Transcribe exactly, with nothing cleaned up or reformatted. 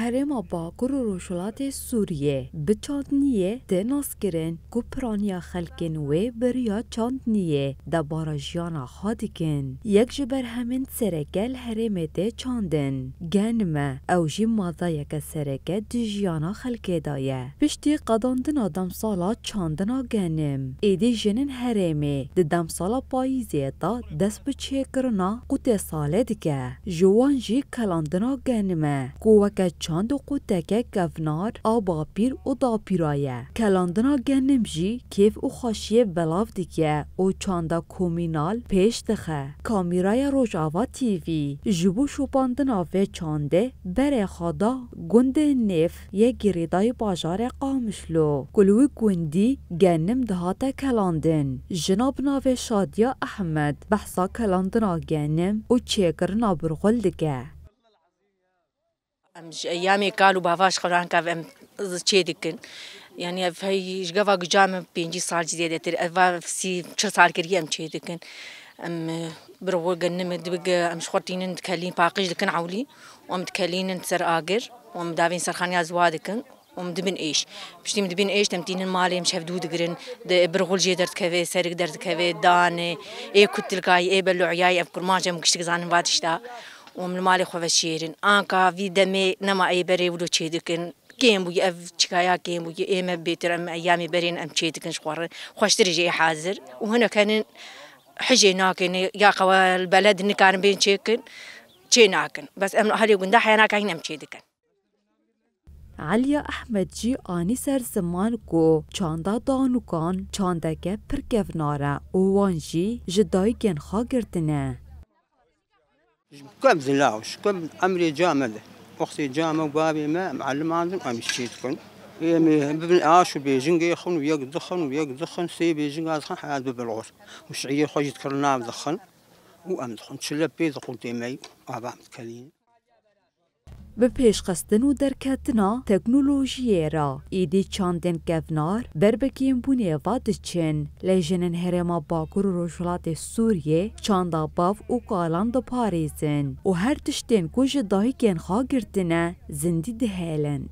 Herêma Bakur û Rojhilatê Sûriyê bi çandiniyê tê naskirin ku piraniya xelkên wê bi riya çandiniyê debara jiyana xwe dikin. Yek ji berhemên sereke li herêmê tê çandin genim e, ew jî madeyeke sereke di jiyana xelkê de ye. Piştî qedandina demsala çandina genim, êdî jinên herêmê di demsala payîzê de dest bi çêkirina qutê salê dike. Ji wan jî kelandina genim e, ku weke çand û quteke kevnar a bapîr û dapîra ye. Kelandina genim jî kêf û xweşiyê belav dike û çanda komînal pêş dixe. Kamîraya Rojava T V ji bo şopandina vê çandê berê xwe da gundê Nêf yê girêdayî bajarê Qamişlo, ku li wî gundî genim dihate kelandin. Jina bi navê Şadiya Ehmed behsa kelandina genim û çêkirina birxul dike. Em ji eyamê kal û bava ji xwe re ankav em çê dikin. Yani ev hey ji gava guca min pêncî sal jî zêdetir. Ev va sî çil sal kiriye em çê dikin. Em, e, birxul genim dibik, em ji xwe tînin dikelîn paqij dikin ewlî. Em dikelînin ser agir. Em davên serxaniya ziwa dikin. Em dibin êş. Piştî em dibin êş, em tînin malê, em ji hev dû digirin. Di birxul jê derdikeve, serik derdikeve, danê, ê kutilkayî, ê beloyayî, ev kurmanc em giştik zanin va tişta. Em li malê xwe veşêrin. Anka vî demê nema ê berê wilo çê dikin. Kêm bûye ev çikaya kêm bûye. Ê me bêtir em eyamê berên em çê dikin ji xwe re. Xweştirê jê ê hazir. Û hinek henin hijê nakin. Ya qewe li beled nikarin bên çêkin. Çê nakin. Bes em li ahlê gunda heya nakayin em çê dikin. Eliya Ehmed jî anî ser ziman ku çanda danûkan çandeke pir kevnar e û wan jî ji dayikên xwe girtine. Ji ku em zila û ji ku em emrê ca me de. Wextê ca me û bavê me em elimandin, em jî çê dikin. Ê em ê bibin aş û bêjingê xwin û yek dixin û yek dixin, sê bêjinga dixin, heya dibin û şiîrê xwe jî dikirin nav dixin û em dixwin çile pê dixwin tê me ava em dikelînin. Bi pêşxistin û derketina teknolojiyê re, êdî çandên kevnar ber bi kêmbûnê ve diçin. Lê jinên herêma Bakur û Rojhilatê Sûriyê çanda bav û kalan diparêzin û her tiştên ku ji dayikên xwe girtine, zindî dihêlin.